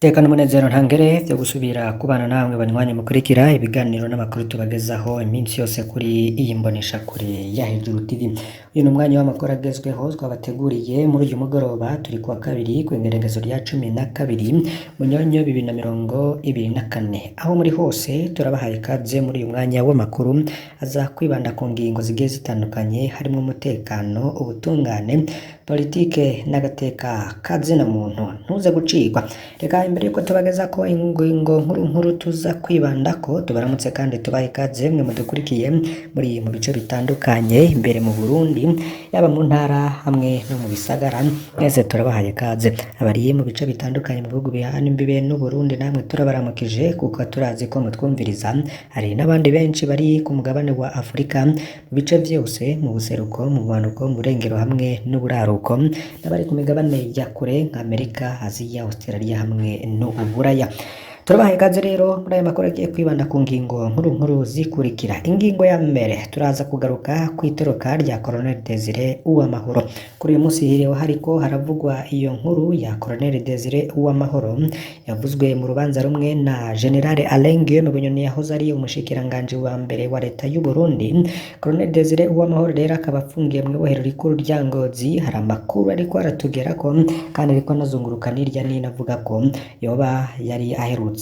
Iteka n'umunezero ntangere vyo gusubira kubana namwe banywanyi mukurikira ibiganiro n'amakuru tubagezaho iminsi yose kuri iyi mboneshakure ya Hejuru TV. Uyu ni umwanya w'amakuru agezweho twabateguriye muri uyu mugoroba, turi kuwa kabiri kw'igeregezo rya 12 Munyonyo 2024. Aho muri hose turabahaye ikaze muri uyu mwanya w'amakuru aza kwibanda ku ngingo zigiye zitandukanye harimwo umutekano, ubutungane, politike n'agateka kazina muntu. Ntuze gucikwa. Reka imbere yuko tubageza ko ingingo nkuru nkuru tuza kwibandako, tubaramutse kandi tubahe ikaze mwe mudukurikiye muri mu bice bitandukanye imbere mu Burundi, yaba mu ntara hamwe no mu bisagara, mwese turabahaye ikaze. Abari mu bice bitandukanye mu bihugu bihana imbibe n'Uburundi namwe turabaramukije kuko turazi ko mutwumviriza. Hari n'abandi benshi bari ku mugabane wa Afurika mu bice vyose, mu buseruko, mu bumanuko, mu burengero hamwe n'uburaruko, n'abari ku migabane ya kure nka Amerika, Aziya, Australia hamwe n'Uburaya. Turabahaye ikaze rero muri aya makuru agiye kwibanda ku ngingo nkuru nkuru zikurikira. Ingingo ya mbere, turaza kugaruka kw'itoroka rya Colonel Desire Uwamahoro. Kuri uyu munsi hiriwe hariko haravugwa iyo nkuru ya Colonel Desire Uwamahoro yavuzwe mu rubanza rumwe na General Alain Guillaume Bunyoni yahoze ari umushikiranganji wa mbere wa leta y'u Burundi. Colonel Desire Uwamahoro rero akaba afungiye mu ibohero rikuru rya Ngozi. Hari amakuru ariko aratugerako kandi ariko anazunguruka n'irya nino avuga ko yoba yari aherutse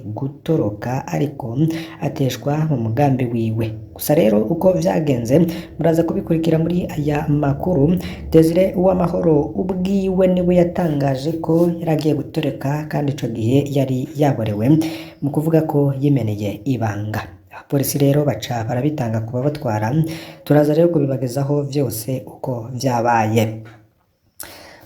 gutoroka ariko ateshwa mu mugambi wiwe. Gusa rero uko vyagenze muraza kubikurikira muri aya makuru. Desire Uwamahoro ubwiwe niwe yatangaje ko yari agiye gutoreka kandi ico gihe yari yaborewe, mu kuvuga ko yimeneye ibanga. Abapolisi rero baca barabitanga ku babatwara. Turaza rero kubibagezaho vyose uko vyabaye.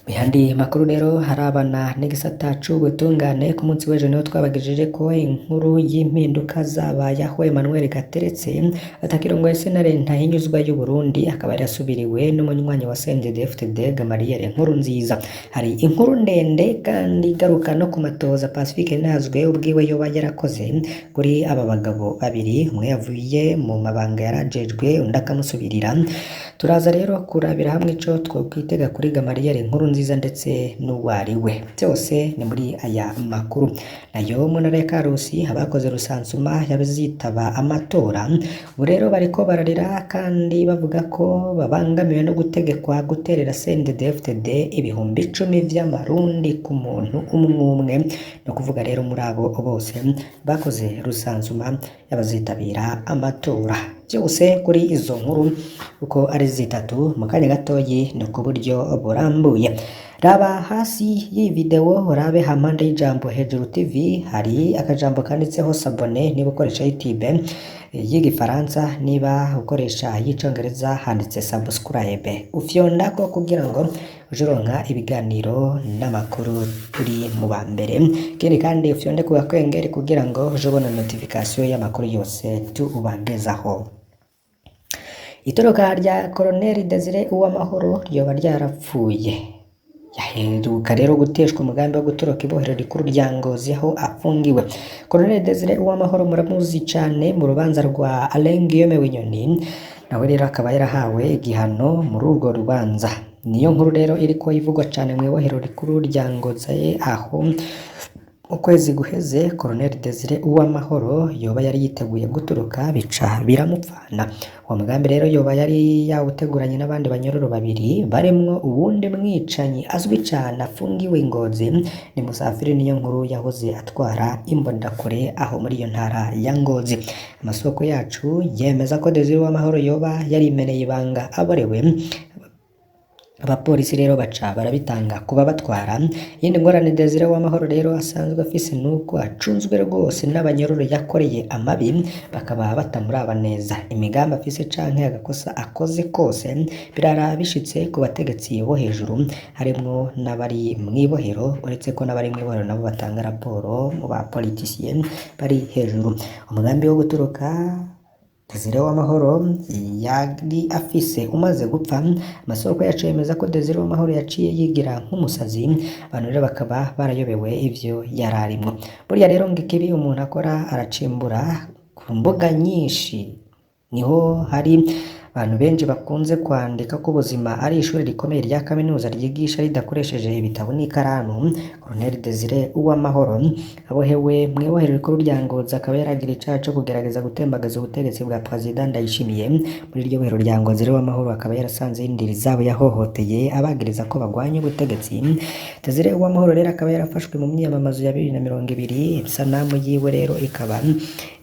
Mu yandi makuru rero harabana n'igisata c'ubutungane, ku munsi w'ejo niho twabagejeje ko inkuru y'impinduka zabaye aho Emmanuel Gateretse atakirongoye sentare ntahinyuzwa y'u Burundi, akaba yari yasubiriwe n'umunywanyi wa CNDD-FDD Gamaliel Nkurunziza. Hari inkuru ndende kandi igaruka no ku matoza Pacifique Ntazwe ubwiwe yoba yarakoze kuri aba bagabo babiri, umwe yavuye mu mabanga yarajejwe undi akamusubirira. Turaza rero kurabira hamwe ico twokwitega kuri Gamaliel Nkurunziza ndetse n'uwariwe. Byose ni muri aya makuru. Nayo mu ntara ya Karusi abakoze rusansuma y'abazitaba amatora ubu rero bariko bararira kandi bavuga ko babangamiwe no gutegekwa guterera CNDD-FDD 10,000 vy'amarundi ku muntu umwe umwe. Ni ukuvuga rero muri abo bose bakoze rusansuma y'abazitabira amatora. Byose kuri izo nkuru uko ari zitatu mu kanya gatoyi ni ku buryo burambuye. Raba hasi y'iyi video, urabe hampande y'ijambo Hejuru TV hari akajambo kanditseho s'abonner niba ukoresha YouTube y'igifaransa, niba ukoresha y'icongereza handitse subscribe. Ufyondako kugira ngo uje uronka ibiganiro n'amakuru uri mu ba mbere. Ikindi kandi ufyonde ku gakengeri kugira ngo uje ubona notification y'amakuru yose tubagezaho. Itoroka rya Colonel Desire Uwamahoro ryoba ryarapfuye. Yaheruka rero guteshwa umugambi wo gutoroka ibohero rikuru rya Ngozi aho afungiwe. Colonel Desire Uwamahoro muramuzi cane mu rubanza rwa Alain Guillaume Bunyoni, nawe rero akaba yarahawe igihano muri urwo rubanza. Niyo nkuru rero iriko ivugwa cane mu ibohero rikuru rya Ngozi aho ukwezi guheze Colonel Desire Uwamahoro yoba yari yiteguye gutoroka bica biramupfana. Uwo mugambi rero yoba yari yawuteguranye n'abandi banyororo babiri barimwo uwundi mwicanyi azwi cane afungiwe Ngozi, ni Musafiri niyo nkuru yahoze atwara imbonerakure aho muri iyo ntara ya Ngozi. Amasoko yacu yemeza ko Desire Uwamahoro yoba yarimeneye ibanga aborewe. Abapolisi rero baca barabitanga kuba batwara. Iyindi ngorane Desire Uwamahoro rero asanzwe afise nuko acunzwe rwose n'abanyororo yakoreye amabi, bakaba batamuraba neza. Imigambi afise canke agakosa akoze kose birara bishitse ku bategetsi bo hejuru, harimwo n'abari mw'ibohero, uretse ko n'abari mw'ibohero nabo batanga raporo mu ba politiciens bari hejuru. Umugambi wo gutoroka Desire Uwamahoro yari afise umaze gupfa, amasoko yacu yemeza ko Desire Uwamahoro yaciye yigira nk'umusazi, abantu rero bakaba barayobewe ivyo yararimwo. Burya rero ngo ikibi umuntu akora aracimbura ku mbuga nyinshi, niho hari Abantu benshi bakunze kwandika ko ubuzima ari ishuri rikomeye rya kaminuza ryigisha ridakoresheje ibitabo n'ikaramu. Colonel Desire Uwamahoro abohewe mw'ibohero rikuru rya Ngozi akaba yaragira icaha co kugerageza gutembagaza ubutegetsi bwa Perezida Ndayishimiye. Muri iryo bohero rya Ngozi rero Uwamahoro akaba yarasanze indiri zabo yahohoteye abagiriza ko bagwanya ubutegetsi. Desire Uwamahoro rero akaba yarafashwe mu myiyamamazo ya 2020, isanamu yiwe rero ikaba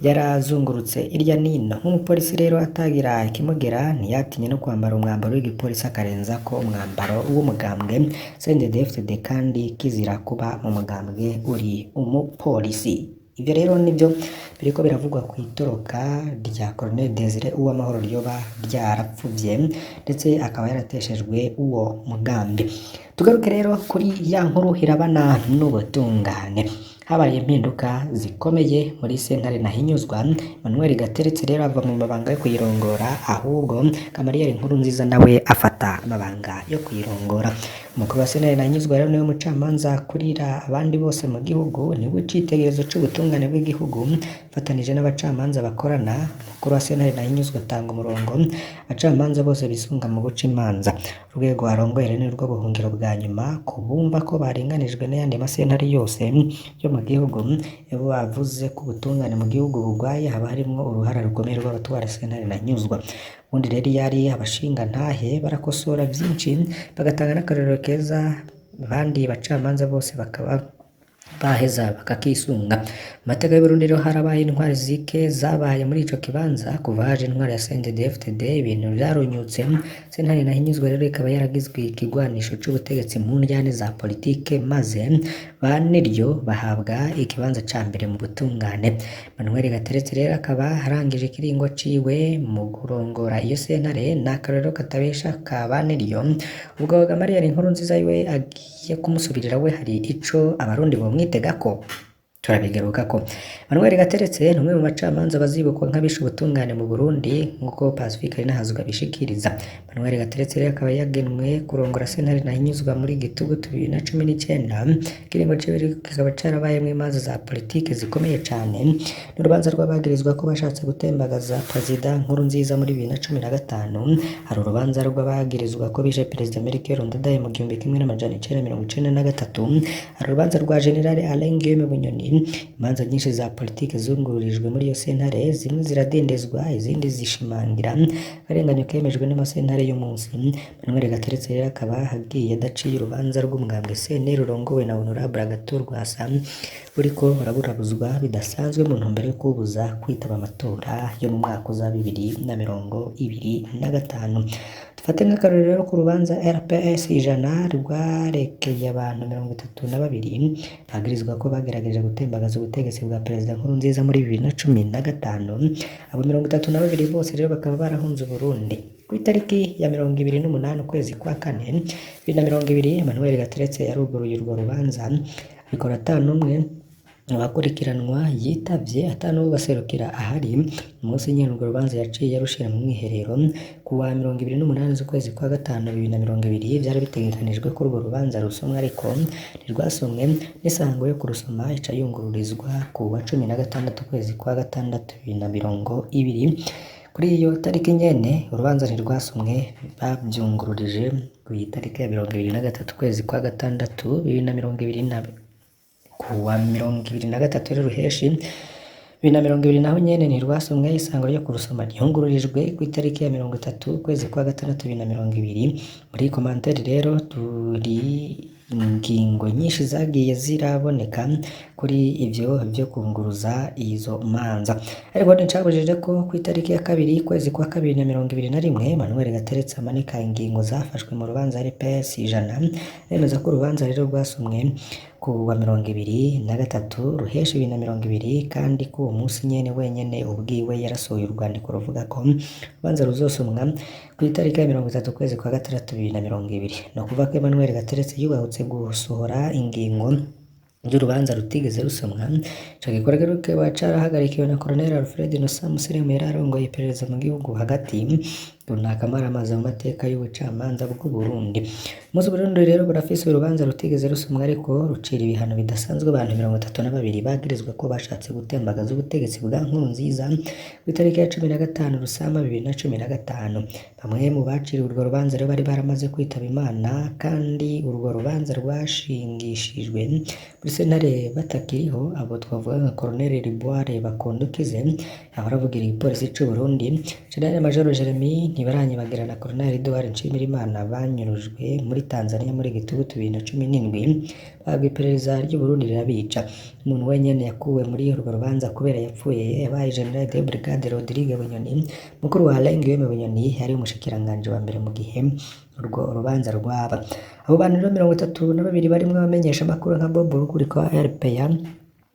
yarazungurutse irya nino. Nk'umupolisi rero atagira ikimugera, ntiyatinye no kwambara umwambaro w'igipolisi akarenzako umwambaro w'umugambwe CNDD-FDD, kandi kizira kuba mu mugambwe uri umupolisi. Ivyo rero nivyo biriko biravugwa kw'itoroka rya Colonel Desire Uwamahoro ryoba ryarapfuvye, ndetse akaba yarateshejwe uwo mugambi. Tugaruke rero kuri ya nkuru irabana n'ubutungane. Habaye impinduka zikomeye muri sentare Ntahinyuzwa. Emmanuel Gateretse rero ava mu mabanga yo kuyirongora, ahubwo Kamariyeri Nkurunziza nawe afata amabanga yo kuyirongora. Umukuru wa sentare Ntahinyuzwa rero niwe mucamanza akurira abandi bose mu gihugu, niwe citegererezo c'ubutungane bw'igihugu. Afatanije n'abacamanza bakorana, umukuru wa sentare Ntahinyuzwa atanga umurongo abacamanza bose bisunga mu guca imanza. Urwego arongoye rero nirwo buhungiro bwa nyuma ku bumva ko barenganijwe n'ayandi masentare yose yo mu gihugu. Iyo bavuze ko ubutungane mu gihugu bugwaye, haba harimwo uruhara rukomeye rw'abatwara sentare Ntahinyuzwa. Ubundi rero iyo ari abashingantahe barakosora vyinshi, bagatanga n'akarorero keza, abandi bacamanza bose bakaba baheza bakakisunga. Mu mateka y'Uburundi rero harabaye intwari zike zabaye muri ico kibanza. Kuva haje intwari ya CNDD-FDD ibintu vyarunyutse. Sentare Ntahinyuzwa rero ikaba yaragizwe ikigwanisho c'ubutegetsi mu ndyane za politike, maze ba niryo bahabwa ikibanza ca mbere mu butungane. Emmanuel Gateretse rero akaba arangije ikiringo ciwe mu kurongora iyo sentare, ni akarorero katabesha ka ba niryo. Ubwo Gamariyeri Nkurunziza we agiye kumusubirira, we hari ico abarundi bomwitegako, turabigarukako. Emmanuel Gateretse ni umwe mu bacamanza bazibukwa nk'abishe ubutungane mu Burundi, nk'uko Pacifique Nahazwa abishikiriza. Emmanuel Gateretse rero akaba yagenwe kurongora sentare Ntahinyuzwa muri Gitugutu 2019. Ikiringo ciwe kikaba carabayemwo imanza za politike zikomeye cane, n'urubanza rw'abagirizwa ko bashatse gutembagaza Perezida Nkurunziza muri 2015. Hari urubanza rw'abagirizwa ko bishe Perezida Melchior Ndadaye mu 1993. Hari urubanza rwa General Alain Guillaume Bunyoni. Imanza nyinshi za politike zungururijwe muri iyo sentare, zimwe ziradindizwa, izindi zishimangira akarenganyo kemejwe n'amasentare y'umunsi. Emmanuel Gateretse rero akaba agiye adaciye urubanza rw'umugambwe CNL rurongowe na Honorable Agathon Rwasa, uriko uraburabuzwa bidasanzwe mu ntumbero yo kuwubuza kwitaba amatora yo mu mwaka uza 2025. Dufate nk'akarorero rero ku rubanza RPS 100 rwarekeye abantu 32 bagirizwa ko bagerageje gutembagaza ubutegetsi bwa Perezida Nkurunziza muri 2015. Abo 32 bose rero bakaba barahunze Uburundi. Ku itariki ya 28 ukwezi kwa kane 2020, Emmanuel Gateretse yaruguruye urwo rubanza, abikora ata n'umwe abakurikiranwa yitavye, ata n'uwubaserukira ahari. Umunsi nyene urwo rubanza yaciye arushira mu mwiherero. Ku wa 28 z'ukwezi kwa gatanu 2020 vyari bitegekanijwe ko urwo rubanza rusomwa, ariko ntirwasomwe, n'isango yo kurusoma ica yungururizwa ku wa 16 ukwezi kwa gatandatu 2020. Kuri iyo tariki nyene urubanza ntirwasomwe, bavyungururije kw'itariki ya 23 ukwezi kwa gatandatu 2020 na kuwa 23 rero Ruheshi 2020, naho nyene ntirwasomwe, isango ryo kurusoma ryungururijwe kw'itariki ya 30 ukwezi kwa gatandatu 2020. Muri komanteri rero turi ingingo nyinshi zagiye ziraboneka kuri ivyo vyo kunguruza izo manza, ariko nticabujije ko kw'itariki ya 2 ukwezi kwa kabiri na 2021 Emmanuel Gateretse amanika ingingo zafashwe mu rubanza RPS 100, yemeza ko urubanza rero rwasomwe ku wa 23 Ruheshi 2020, kandi ko uwo munsi nyene wenyene ubwiwe yarasohoye urwandiko ruvuga ko urubanza ruzosomwa kw'itariki ya 30 ukwezi kwa gatandatu 2020. Ni ukuvuga ko Emmanuel Gateretse yubahutse gusohora ingingo ry'urubanza rutigeze rusomwa. Ico gikorwa rero kikaba carahagarikiwe na Colonel Alfred Innocent Musiremu yari arongoye iperereza mu gihugu hagati. Ngo ni akamaramaza mu mateka y'ubucamanza bw'Uburundi. Umunsi Burundi rero burafise urubanza rutigeze rusomwa ariko rucira ibihano bidasanzwe abantu 32 bagirizwa ko bashatse gutembagaza ubutegetsi bwa Nkurunziza kw'itariki ya 15 Rusama 2015. Bamwe mu baciriwe urwo rubanza rero bari baramaze kwitaba Imana, kandi urwo rubanza rwashingishijwe muri sentare batakiriho. Abo twavuga nka Colonel Liboire Bakundukize yahora avugira igipolisi c'u Burundi, General Major Jeremy Ntibaranyibagira na Colonel Edouard Nshimirimana banyurujwe muri Tanzania muri Gitugutu 2017, bahabwa iperereza ry'u Burundi rirabica. Umuntu wenyene yakuwe muri urwo rubanza kubera yapfuye yabaye General de Brigade Rodrigue Bunyoni, mukuru wa Alain Guillaume Bunyoni yari umushikiranganji wa mbere mu gihe urwo rubanza rwaba. Abo bantu rero 32 barimwo abamenyeshamakuru nka Bob Rugurika wa RPA,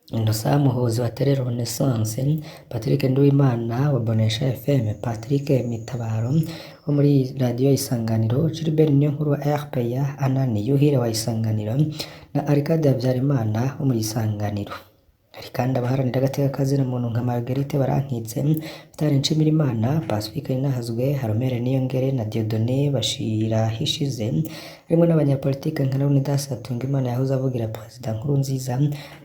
Innocent Muhuzi wa Tele Renaissance, Patrick Nduwimana wa Bonesha FM, Patrick Mitabaro wo muri Radiyo Isanganiro, Gilbert Niyonkuru wa RPA, Anani Yuhire wa Isanganiro na Arcade Habyarimana wo muri Isanganiro. Hari kandi abaharanira agateka kazina muntu nka Marguerite Barankitse, Vital Nshimirimana, Pacifique Ninahazwe, Haromere Niyongere na Dieudonné Bashirahishize, harimo n'abanyapolitike nka Leonidas Hatungimana yahoze avugira Perezida Nkurunziza,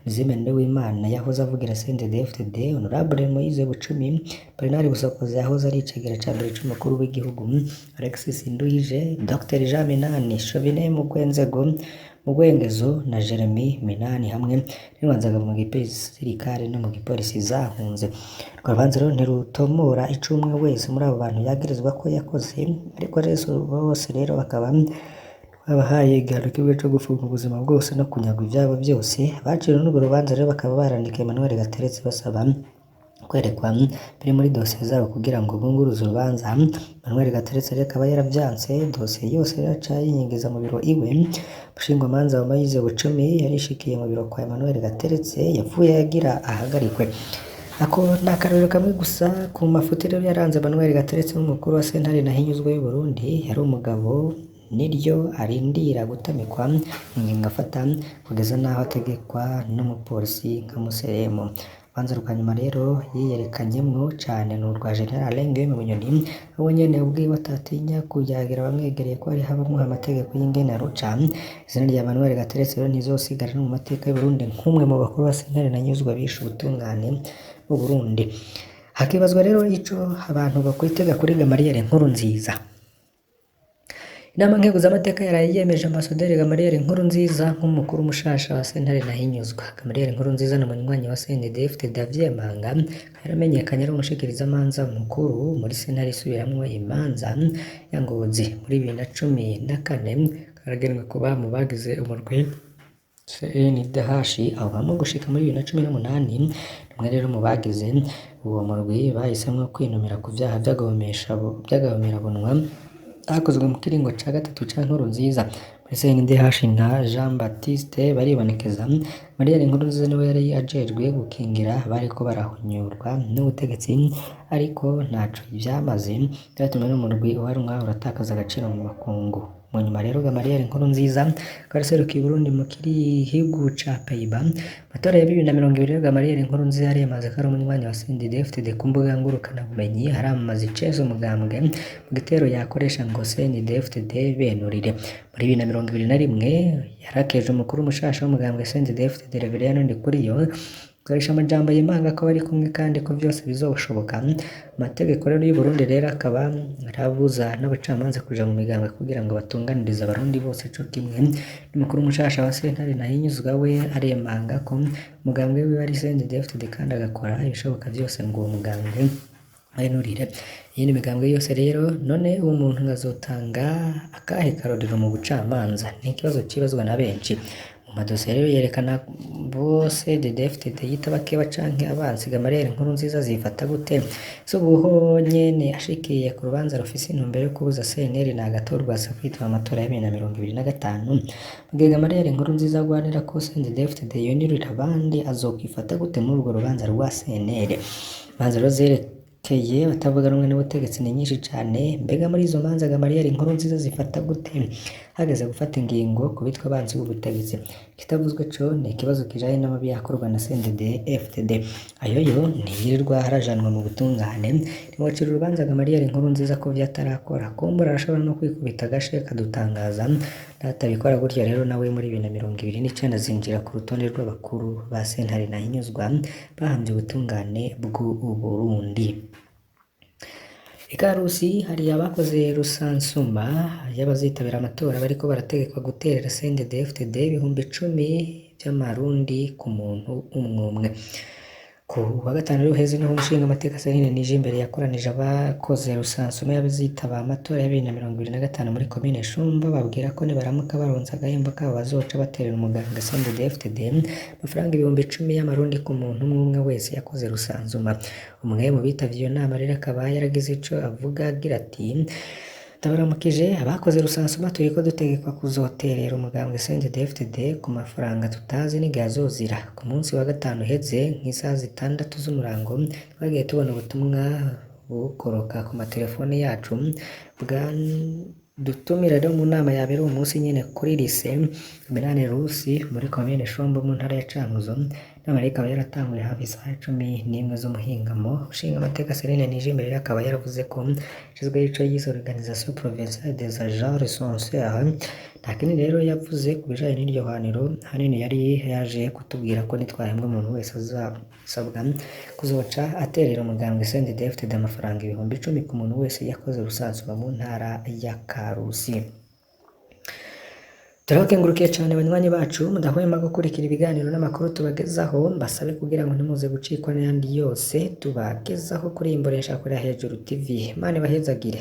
Nizime Nduwimana yahoze avugira CNDD-FDD, Honorable Moise Bucumi, Bernard Busokoza yahoze ari icegera ca mbere c'umukuru w'igihugu, Alexis Nduhije, Dr Jean Minani, Chauvin Mugwenzego, Mugwengezo na Jeremy Minani hamwe n'intwanzagabo mu gisirikare no mu gipolisi zahunze. Urwo rubanza rero ntirutomora ico umwe wese muri abo bantu yagirizwa ko yakoze, ariko rero bose rero bakaba babahaye igihano kimwe co gufunga ubuzima bwose no kunyagwa ivyabo vyose. Abaciriwe n'urwo rubanza rero bakaba barandikiye Emmanuel Gateretse basaba kwerekwa biri muri dosiye zabo kugira ngo bunguruze urubanza. Emmanuel Gateretse rero akaba yaravyanse, dosiye yose rero aca ayinyegeza mu biro iwe. Umushingwamanza wa Moise Bucumi yarishikiye mu biro kwa Emmanuel Gateretse, yapfuye agira ahagarikwe. Ako ni akarorero kamwe gusa ku mafuti rero yaranze Emmanuel Gateretse nk'umukuru wa sentare ntahinyuzwa y'u Burundi. Yari umugabo niryo arindira gutamikwa ingingo afata kugeza n'aho ategekwa n'umupolisi nka Museremu. Urubanza rwa nyuma rero yiyerekanyemwo cane ni urwa General Alain Guillaume Bunyoni, aho nyene ubwiwe atatinya kuyagira abamwegereye ko hariho abamuha amategeko y'ingene aruca. Izina rya Emmanuel Gateretse rero ntizosigara no mu mateka y'Uburundi nk'umwe mu bakuru ba sentare ntahinyuzwa bishe ubutungane mu Burundi. Hakibazwa rero ico abantu bokwitega kuri Gamaliel Nkurunziza. Inama nkenguzamateka yaraye yemeje Ambasaderi Gamaliel Nkurunziza nk'umukuru mushasha wa sentare ntahinyuzwa. Gamaliel Nkurunziza ni umunywanyi wa CNDD-FDD avyemanga, yaramenyekanye ari umushikirizamanza mukuru muri sentare isubiramwo imanza ya Ngozi muri 2014, aragenwa kuba mu bagize umurwi CNDH awubamwo gushika muri 2018. Umwe rero mu bagize uwo murwi bahisemwo kwinumira ku vyaha vy'agahomerabunwa hakozwe mu kiringo ca gatatu ca Nkurunziza. Muri CNDH nka Jean Baptiste baribonekeza. Mariel Nkurunziza niwe yari ajejwe gukingira abariko barahonyurwa n'ubutegetsi, ariko ntaco vyamaze, vyatumye n'umurwi uharumwa uratakaza agaciro mu makungu. Mu nyuma rero Gamaliel Nkurunziza akaba yaraserukiye Uburundi mu gihugu ca Pays-Bas. Amatora ya 2020 Gamaliel Nkurunziza yariyamaze ko ari umunywanyi wa CNDD-FDD ku mbuga ngurukanabumenyi, aramamaza icese umugambwe mu gitero yakoresha ngo CNDD-FDD benurire. Muri 2021 yarakeje umukuru mushasha w'umugambwe CNDD-FDD Reverien Ndikuriyo, akoresha amajambo yemanga ko bari kumwe kandi ko vyose bizoshoboka. Amategeko rero y'u Burundi rero akaba arabuza n'abacamanza kuja mu migambwe kugira ngo batunganirize abarundi bose co kimwe. N'umukuru mushasha wa sentare ntahinyuzwa we aremanga ko umugambwe wiwe ari CNDD-FDD kandi agakora ibishoboka vyose ngo uwo mugambwe ahenurire iyindi migambwe yose. Rero none uwo muntu azotanga akahe karorero mu bucamanza? Ni ikibazo cibazwa na benshi. Mu madosiye rero yerekana bose DDFDD yita bakeba canke abansi, Gamaliel Nkurunziza zifata gute? Se ubuho nyene ashikiye ku rubanza rufise intumbero yo kubuza CNL na Agathon Rwasa kwitaba amatora ya 2025, mu gihe Gamaliel Nkurunziza agwanira ko CNDD-FDD yonurira abandi, azokwifata gute muri urwo rubanza rwa CNL? Imanza rero zerekeye abatavuga rumwe n'ubutegetsi ni nyinshi cane. Mbega muri izo manza Gamaliel Nkurunziza zifata gute hageze gufata ingingo ku bitwa abansi b'ubutegetsi? Ikitavuzwe co ni ikibazo kijanye n'amabi yakorwa na CNDD FDD. Ayo yo ntiyirirwa harajanwa mu butungane. Ntiwocira urubanza Gamaliel Nkurunziza ko vyo atarakora. Kumbura arashobora no kwikubita agashe akadutangaza. Natabikora gutyo rero nawe muri 2029 azinjira ku rutonde rw'abakuru ba sentare ntahinyuzwa bahamvye ubutungane bw'u Burundi. Ikarusi hari abakoze rusansuma y'abazitabira amatora bariko barategekwa guterera CNDD-FDD 10,000 vy'amarundi ku muntu umwumwe. Ku wa gatanu uheze niho umushingamateka Celine Nijimbere yakoranije abakoze rusansuma y'abazitaba amatora ya 2025 muri komine Shumba, babwira ko nibaramuka baronse agahembo kabo bazoca baterera umuganga CNDD-FDD amafaranga 10,000 y'amarundi ku muntu umwe umwe wese yakoze rusansuma. Umwe mu bitavye iyo nama rero akaba yaragize ico avuga agira ati: "Ndabaramukije abakoze rusansuma, turiko dutegekwa kuzoterera umugambwe CNDD-FDD ku mafaranga tutazi n'igihe azozira. Ku munsi wa gatanu uheze nk'isaha 6 z'umurango twagiye tubona ubutumwa bukoroka ku matelefone yacu bwadutumira rero mu nama yabera uwo munsi nyene kuri lycée Minani Rusi muri komine Shombo mu ntara ya Cankuzo. Inama rero ikaba yaratanguye hafi isaha 11 z'umuhingamo." Umushingamateka Celine Nijimbere rero akaba yaravuze ko hashizweho ico yise Organisation Provinciale des Agents Recenseurs. Nta kindi rero yavuze ku bijanye n'iryo hwaniro, ahanini yari yaje kutubwira ko nitwahembwa umuntu wese azasabwa kuzoca aterera umugambwe CNDD-FDD amafaranga 10,000 ku muntu wese yakoze rusansuma mu ntara ya Karusi. Turabakengurukiye cane banywanyi bacu mudahwema gukurikira ibiganiro n'amakuru tubagezaho. Mbasabe kugira ngo ntimuze gucikwa n'ayandi yose tubagezaho kuri iyi mboneshakure ya Hejuru TV. Imana ibahezagire.